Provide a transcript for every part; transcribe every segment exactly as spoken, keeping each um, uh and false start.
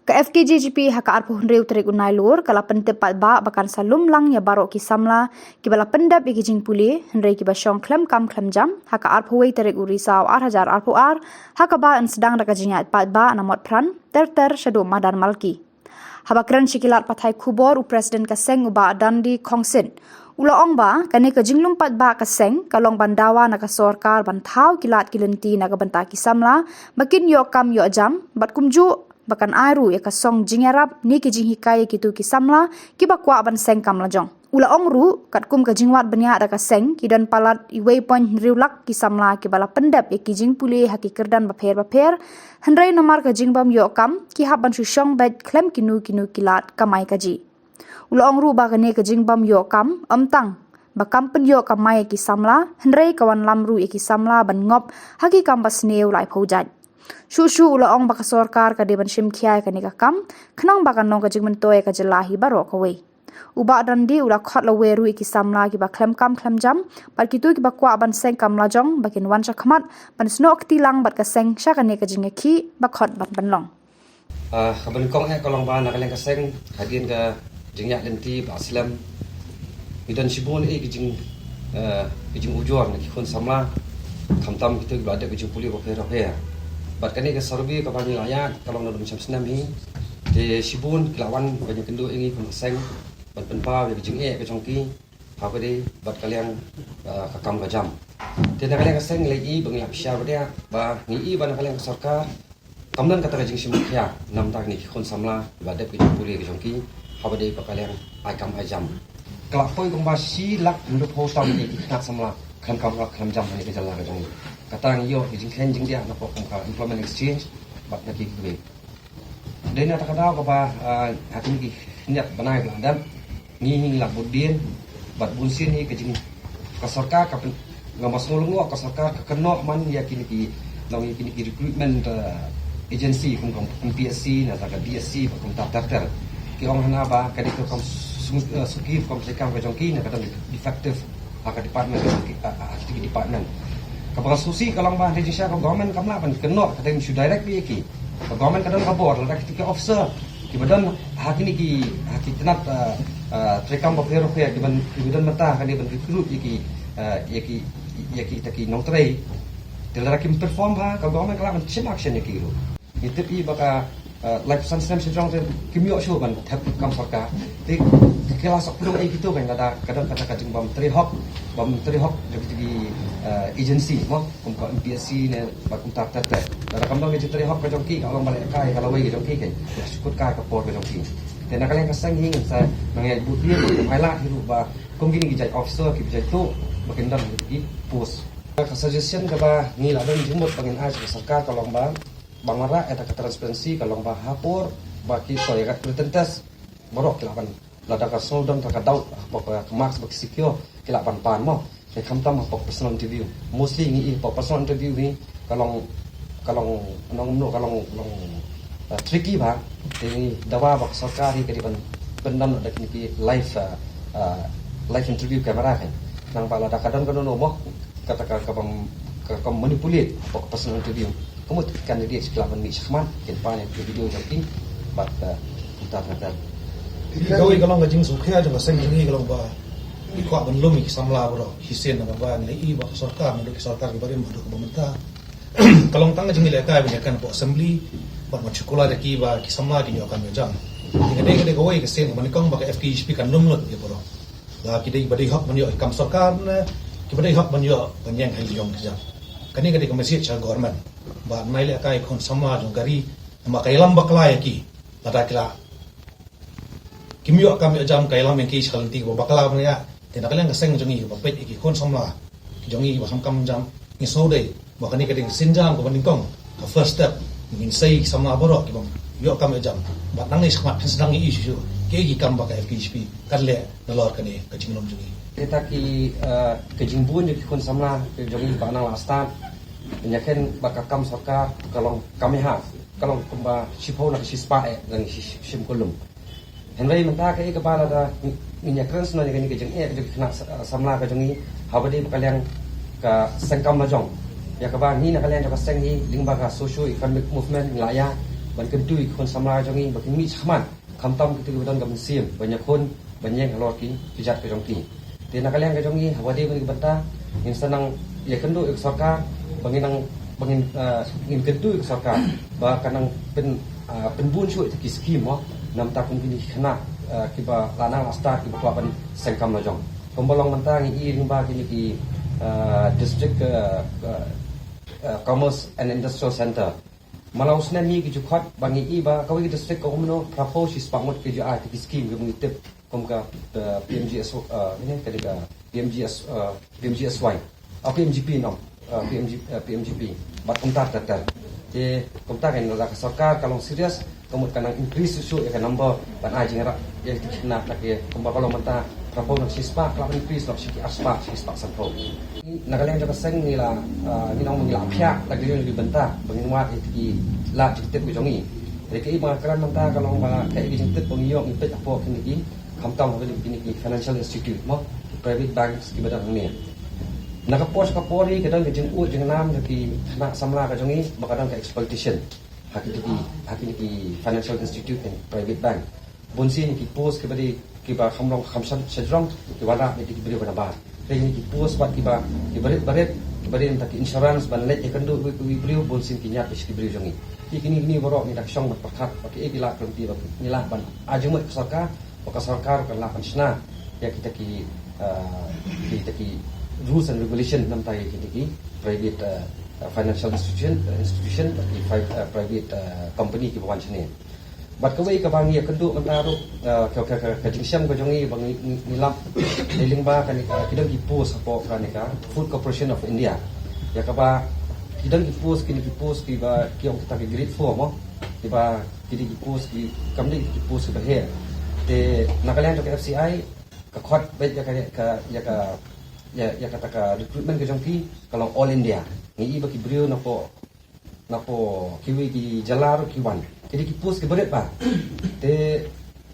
Ka F K J G P ha ka arphew hynriew tarik u Nailur ka la pyntip paidbah ba kan sa lum lang ïa baroh ki samla kiba la pyndep ïa ki jingpule, hynrei kiba shong khlem kam khlem jam ha ka arphew wei tarik u Risaw ar hajar arphew ar, ha kaba yn sdang da ka jingïaid paidbah na Motphran ter ter shaduh Madan Malki. Haba kren sha ki lad pathai khubor u President ka seng u Bah Dandi Khongsit u la ong ba kane ka jinglum paidbah ka seng ka long ban dawa na ka sorkar ban thaw ki lad ki lynti na ka bynta ki samla ba kin ïoh kam ïoh jam, bad kumjuh ba kan ai ruh ïa ka song jingïarap ne ki jinghikai ïa kito ki samla kiba kwah ban seng kam lajong. U la ong ruh katkum ka jingwad bniah da ka seng, ki don palat iwei point hynriew lak ki samla kiba la pyndep ïa ki jingpule ha ki kyrdan bapher bapher, hynrei namar ka jingbym ïoh kam ki hap ban shu shong beit khlem kino kino ki lad kamai kajih. U la ong ruh ba kane ka jingbym ïoh kam ym tang ba kam pynïoh kamai ïa ki samla, hynrei ka wanlam ruh ïa ki samla ban ngop ha ki kam basniew laiphew jait. Shuh shuh u la ong ba ka sorkar ka dei ban shim khia ïa kane ka kam khnang ba kan long ka jingmyntoi ïa ka jylla hi baroh kawei. U Bah Dandi u la khot lawei ruh ïa ki samla kiba khlem kam khlem jam bad kito kiba kwah ban seng kam lajong ba kin wan shakhmat ban snoh kti lang bad ka seng sha kane ka jingïakhih ba khot ban pynlong. Ah, kaba nyngkong eh ka long ba na ka liang ka seng, hadien ka jingïaid lynti ba slem, ngi don shibun eh ki jing, eh, ki jingujor na ki khun samla, khamtam kito kiba la dep ki jingpule bapher bapher. Bad kane ka survey kaba ngi la ïaid ka long naduh mynshem snem hi. Te shibun ki la wan ban ïakynduh ïa ngi kum ka seng ban pynpaw ïa ka jingeh ka jong ki ha kaba ïadei bad ka liang, eh, ka kam ka jam. Te na ka liang ka seng ngi la ïohi ba ngi la pyrshah bad ïa ba ngi ïohi ba na ka liang ka sorkar kam don kata ka jingshim khia namar kine ki khun samla ba dep ki jingpule ki jong ki ha kaba ïadei bad ka liang ai kam ai jam. Ka la poi kumba shi lak hynriewphew tam ki khynnah samla khlem kam khlem jam ha kane ka jylla ka jong ngi. Kata ngi ïoh ki jingkheiñ jingdiah na pdeng kum ka employment exchange bad na ki kiwei. Dei na kata ka daw kaba, ah, ha kine ki khyndiat bnai ba la dep ngi hi ngi la bud dien bad bun sien hi ka jing ka sorkar ka pyn-, nga mas ngol ngo ka sorkar ka kynnoh man ïa kine ki, long ïa kine ki recruitment, ah, agency kum ka M P S C na ka D S C bad kumta ter ter. Ki ong hana ba ka dei ka kam sung-, ah, suki kam treikam ka jong ki na ka defective ha ka department, ha ki, ha, ha ki department. Kaba nga sngewsih ka long ba hynrei jingshisha ka government kam lah ban kynnoh, ka dei ban shu direct beit ïa ki. Ka government ka don ka bor, lada ki officer kiba don ha kine ki, ha ki tnat, ah, ah, treikam bapher bapher kiba, kiba don mynta ha kane ban recruit ïa ki, ah, ïa ki, ïa kita ki nongtrei. Te lada kim perform bha, ka government ka lah ban shim action ïa ki ruh. Ngi tip hi ba ka, eh, laiphew san snem sha jrong te kim ïoh shuh ban thep kam sorkar. Te ki la sah pynlong ei kito kan, lada ka don kata ka jingbym trei hok, bym trei hok jong kito ki, eh, agency mo, kum ka M P S C ne bad kumta ter ter. Lada kam don ka jingtrei hok ka jong ki, ka long ba lehkai ka lawei ka jong ki kan, ïa shu kut kai ka por ka jong ki. Te na ka liang ka seng hi ngan sa nang ïa bud ïa, kum ai lad hi ruh ba kum kine ki jait officer kiba jait tuh ba kin don ki post. Ka suggestion kaba ngi la don jingmut ba ngin ai sha ka sorkar ka long ba ban wanrah ïa ka transparency ka long ba ha por ba ki, sorry, ka written test baroh ki lah ban, lada ka sngew don ka doubt hapoh ka marks ba ki secure ki lah ban pan mo. Te khamtam hapoh personal interview. Mostly ngi ïohi hapoh personal interview hi ka long, ka long, nong mno ka long, long, eh, tricky bha. Te ngi dawa ba ka sorkar hi ka dei ban pyndon da kine ki live, eh, eh, live interview camera kan. Nang ba lada ka don kano kano mo kata ka, ka bym, ka, ka manipulate hapoh personal interview. Ka mut ki candidate ki lah ban mih shakhmat, kin pan ïa ki video jong ki bad, eh, kumta kumta. Kawei ka long ka jingsngewkhia jong ka seng jong ngi ka long ba ngi kwah ban lum ïa ki samla baroh shisien namar ba ngi la ïohi ba ka sorkar naduh ki sorkar kiba rim haduh kaba mynta ka long tang ka jinglehkai ban ïakhun hapoh assembly bad ban shu kular ïa ki ba ki samla kin ïoh kam ïoh jam. Te ka dei, ka dei kawei ka sien kaba nyngkong ba ka F K J G P kan lum lut ïa baroh. La ki dei ba dei hok ban ïoh kam sorkar ne kiba dei hok ban ïoh ban ïeng ha ïing jong ki jam. Kane ka dei ka message sha government ba nai lehkai khun samla jong ka ri, namar ka ïalam bakla ïa ki lada ki la kim ïoh kam ïoh jam, ka ïalam ïa ki sha ka lynti kaba bakla ban ïa. Te na ka liang ka seng jong ngi kaba peit ïa ki khun samla ki jong ngi kiba sam kam jam, ngi sngewdei ba kane ka dei ka sienjam kaba nyngkong, ka first step. Ngin sei ki samla baroh kibym ïoh kam ïoh jam. Bad nangne shakhmat phin sdang ïa issue kiei ki kam ba ka F K J P kan leh nalor kane ka jinglong jong ngi. Kita ki, eh, ka jingbun jong ki khun samla ka jong ngi ba nang la stad, ïa ken ba ka kam sorkar ka long kam ïa ha, ka long kumba shiphew na ka shispah eh, dang shi-, shim kulum. Hynrei mynta kaei kaba lada ngin ïa kren sngewbha ïa kane ka jingeh ka jong ki khynnah sa-, samla ka jong ngi, haba dei ba ka liang ka seng kam lajong. Ïa kaba ngi na ka liang jong ka seng ngi lyngba ka socio economic movement ngi la ïa ban kyntu ïa ki khun samla jong ngi ba kin mih shakhmat, khamtam kito kiba don ka mynsiem ban ïakhun, ban ïeng halor ki kjat ka jong ki. Te na ka liang ka jong ngi, haba dei kane ka bynta, ngin sa nang ïakynduh ïa ka sorkar ba ngin nang, ba ngin, ah, ngin kyntu ïa ka sorkar ba kan nang pyn, ah, pynbun shuh ïa ki skim mo, namar kum kine ki khynnah, ah, kiba la nang la start, kiba kwah ban seng kam la jong. Kumba long mynta ngi i lyngba kine ki, ah, district, ah, ah, ah, commerce and industrial center. Mala u snem hi ki ju khot ba ngi i ba kawei ka district ka um noh, phra phew shi spah ngut ki ju ai ïa ki skim kiba ngi tip kum ka, eh, P M G S, eh, ine ka dei ka P M G S, eh, P M G S Y. Ah, P M G P noh, eh, P M G, eh, P M G P. Bad kumta ter ter. Te kumta kan lada ka sorkar ka long serious, ka mut kan nang increase shuh shuh ïa ka number ban ai jingïarap ïa ki khynnah, na ki kumba ka long mynta, phra phew na shi spah, ka la increase noh sha ki ar spah, shi spah san phew. Na ka liang jong ka seng ngi la, ah, ngi ong ngi la phiah da ki liang ki bynta ba ngin wad ïa ki lad jingtip ka jong ngi. Hynrei kaei ba nga kren mynta ka long ba kaei ka jingtip ba ngi ïoh ngi peit hapoh kine ki, khamtam ha kine ki financial institute mo, private banks kiba don hangne. Na ka por sha ka por hi ka don ka jingud jingnam jong ki khynnah samla ka jong ngi ba ka don ka exploitation ha kine ki, ha kine ki financial institute and private bank. Bun sien ki post kiba dei kiba kham long kham shad-, shajrong, ki wanrah ïa ki briew ba nabar. Hynrei ki post pat kiba, kiba rit ba rit, kiba dei na ki insurance ban leit ïakynduh ïa ki briew, bun sien ki ñiad ïa ki briew jong ngi. Ki kine kine baroh ngi da ka shong ban pyrkhat ba kiei ki lad lynti ba ngi lah ban ai jingmut ka sorkar, ba ka sorkar kan lah ban shna ïa kita ki, ah, kita ki rules and regulation namar ïa kita ki private, ah, ah, financial institution, institution, ki pri-, ah, private, ah, company kiba wan shane. Bad kawei kaba ngi ïakynduh mynta ruh, eh, ka, ka, ka, ka jingshem ka jong ngi ba ngi, ngi, ngi lap dei lyngba kane ka, ki don ki post hapoh kane ka Food Corporation of India. Ïa kaba ki don ki post, kine ki post kiba ki ong kita ki grade four mo. Kiba kine ki post ki kam dei ki post kiba her. Te na ka liang jong ka F C I ka khot beit ïa ka, ka, ïa ka, ïa, ïa kata ka recruitment ka jong ki ka long all India. Ngi i ba ki briew napoh napoh kiwei ki jylla ruh ki wan. Ki dei ki post kiba rit bha. Te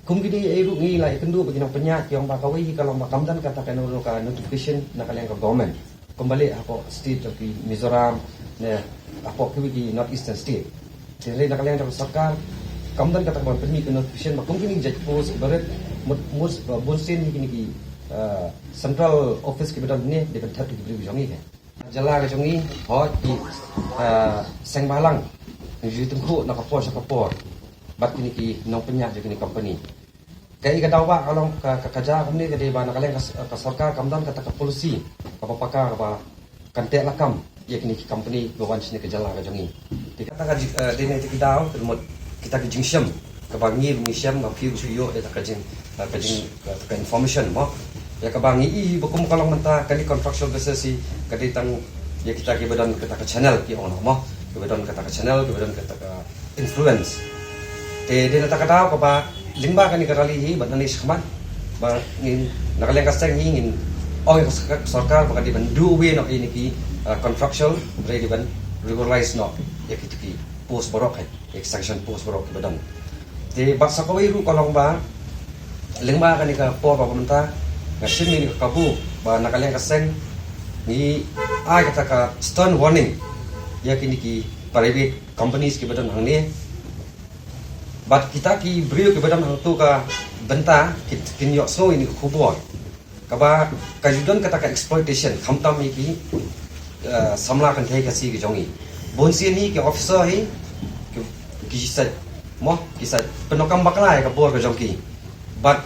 kum kine ei ruh ngi la ïakynduh ba ki nongpynïaid ki ong ba kawei hi ka long ba kam don kata ka no-, ka notification na ka liang ka government. Kumba leh hapoh state jong ki Mizoram ne hapoh kiwei ki North Eastern state. Te hynrei na ka liang jong ka sorkar kam don kata ka ban pynmih ka notification ba kum kine ki jait post kiba rit, mut, mut, bun sien hi kine ki, eh, central office kiba don hangne dei ban thep ïa ki briew ki jong ngi. Jylla ka jong ngi, hooid ki, ah, seng bhalang ngi ju tyngkhuh na ka por sha ka por bad kine ki nongpynïaid jong kine ki company. Kaei ka daw ba ka long ka, ka, ka jia kumne ka dei ba na ka liang ka, ka sorkar kam don kata ka policy kaba paka kaba kan teh lakam ïa kine ki company ba wan shane ka jylla ka jong ngi. Te kata ka ji-, ah, dei na kita ki daw, ka mut kita ki jingshem. Kaba ngi, ngi shem ba phi ruh phi ïoh ïa ka jing, ka jing, ka, ka information mo. Ïa kaba ngi i ba kum ka long mynta kane contractual basis hi, ka dei tang ïa kita kiba don kata ka channel ki ong noh mo. Kiba don kata ka channel, kiba don kata ka influence. Te dei na kata ka daw kaba lyngba kane ka rally hi bad nangne shakhmat ba ngin na ka liang ka seng hi ngin ong ïa ka sorkar ba ka dei ban do away noh ïa kine ki, uh, contractual, hynrei dei ban regularize noh ïa kito ki post baroh hi. Ïa ki sanction post baroh kiba don. Te bad sa kawei ruh ka long ba lyngba kane ka por ba mynta nga shim ïa kane ka kabu ba na ka liang ka seng ngi ai kata ka stern warning ïa kine ki private companies kiba don hangne. Bad kita ki briew kiba don hangto ka bynta ki, kin ïohsngew ïa kane ka khubor. Kaba ka ju don kata ka exploitation khamtam ïa ki, eh, samla kynthei Khasi ki jong ngi. Bun sien hi ki officer hi ki, ki sa, mo, ki sa pyndonkam bakla ïa ka bor ka jong ki. Bad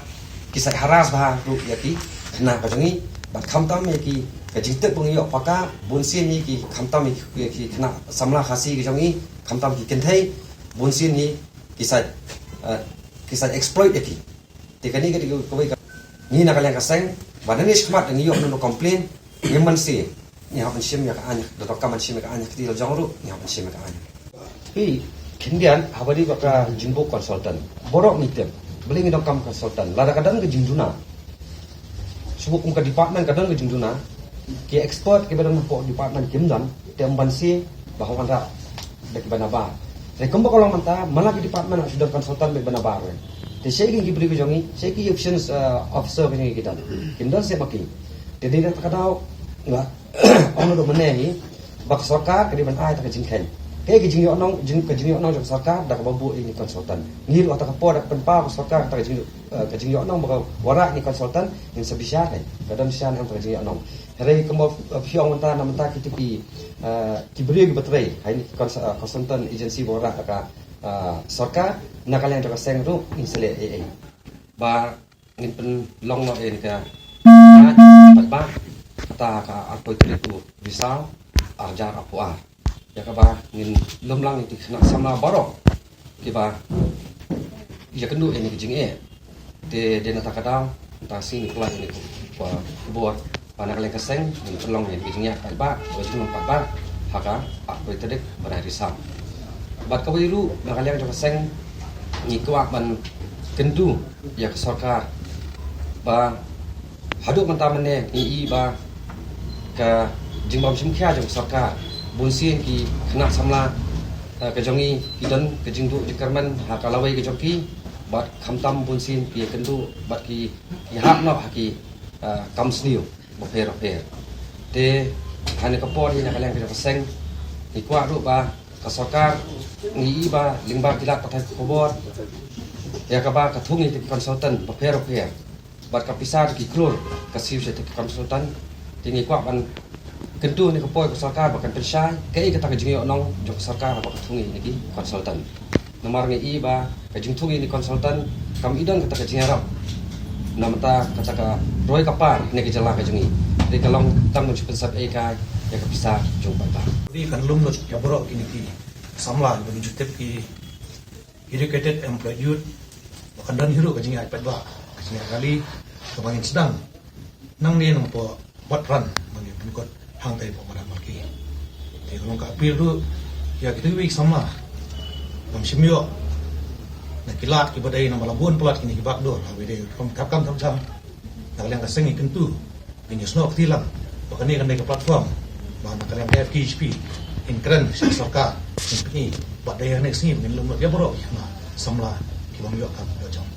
ki sa harass bha ruh ïa ki khynnah ka jong ngi. Bad khamtam ïa ki, ka jingtip ba ngi ïoh paka, bun sien hi ki khamtam ïa ki, ïa ki khynnah samla Khasi ki jong ngi, khamtam ki kynthei, bun sien hi ki sa, eh, ki sa exploit ïa ki. Te kane ka dei kawei ka, ngi na ka liang ka seng ba nangne shakhmat ngi ïoh nongcomplain, ngim banse, ngi hap ban shim ïa ka aiñ, da donkam ban shim ïa ka aiñ ha kti la jong ruh ngi hap ban shim ïa ka aiñ. Phi, khyndiat haba dei ba ka jingbook consultant, baroh ngi tip balei ngi donkam consultant, lada ka don ka jingduna. Shu kum ka department ka don ka jingduna, ki expert kiba don hapoh department kim don, te ym banse ba hap wanrah da kiba nabar. Te kumba ka long mynta, man la ki department shu don consultant bad kiba nabar. Te shaei ki briew ki jong ngi, shaei ki efficient, uh, officer ki jong ngi ki don. Kim don shuh ma ki. Te dei na kata ka daw nga ong naduh mynne hi ba ka sorkar ka dei ban ai kata ka jingkheiñ. Kaei ka jingïohnong, jing, ka jingïohnong jong ka sorkar da kaba buh ïa kine ki consultant? Ngi ruh ha kata ka por da ka pynpaw ka sorkar kata ka jing, eh, ka jingïohnong ba ka wanrah ïa kine ki consultant, ngin sa bishar, eh, ka don shisha ne em kata ka jingïohnong. Hynrei kumba, eh, phi ong mynta, na mynta kito ki, eh, ki briew kiba trei ha ïa kine ki cons-, eh, consultant agency ba wanrah da ka, eh, sorkar, na ka liang jong ka seng ruh ngin sa leh ei ei ba ngin pynlong noh ïa kane ka paidbah kata ka arphew tarik u Risaw arhajar arphew ar. Ïa kaba ngin lum lang ïa ki khynnah samla baroh kiba ïakynduh ïa kane ka jingeh. Te dei na kata ka daw, mynta ka sngi ngi pynlong ïa kane ka khubor ba na ka liang ka seng ngin pynlong ïa kane ka jingeh paidbah, ka jinglong paidbah ha ka arphew tarik bnai Risaw. Bad kawei ruh, na ka liang jong ka seng ngi kwah ban kyntu ïa ka sorkar ba haduh mynta mynne ngi i ba ka jingbym shim khia jong ka sorkar, bunsien ki khynnah samla, eh, ka jong ngi ki don ka jingduh jingkyrmen ha ka lawei ka jong ki, bad khamtam bunsien ki ïakynduh bad ki, ki hap noh ha ki, eh, kam sniew bapher bapher. Te ha kane ka por hi, na ka liang ka jong ka seng ngi kwah ruh ba ka sorkar, ngi i ba lyngba ki lad pathai khubor, ïa kaba ka thung ïa ki consultant bapher bapher, bad ka pisa da ki klur ka siew sha ki consultant. Te ngi kwah ban kyntu ha kane ka por ïa ka sorkar ba kan pynshai kaei kata ka jingïohnong jong ka sorkar haba ka thung ïa kine ki consultant. Namar ngi i ba ka jingthung ïa kine ki consultant kam i don kata ka jingïarap na bynta kata ka roi ka par ha kane ka jylla ka jong ngi. Te ka long tang ban shu pynsep ei kai ïa ka pisa jong paidbah. Te kan lum lut ïa baroh kine ki samla ba ngi ju tip ki educated employed youth, ba kan don hi ruh ka jingïaid paidbah, ka jingïaid rally kaba ngin sdang nangne, nangpoh Wat Pran ba ngin pynkut hangtai hapoh Madan Malki. Te ka long ka appeal ruh ïa kito kiwei ki samla bym shym ïoh na ki lad kiba dei, namar la bun palat kine ki bakdur ha kaba dei rukom thap kam thap jam. Na ka liang ka seng ngi kyntu, ngin ïasnoh kti lang ba kane kan dei ka platform ba na ka liang ka F K J P ngin kren sha ka sorkar, ngin pyni ba dei ha kane ka sngi ba ngin lum lut ïa baroh ki khynnah samla ki bym ïoh kam ïoh jam.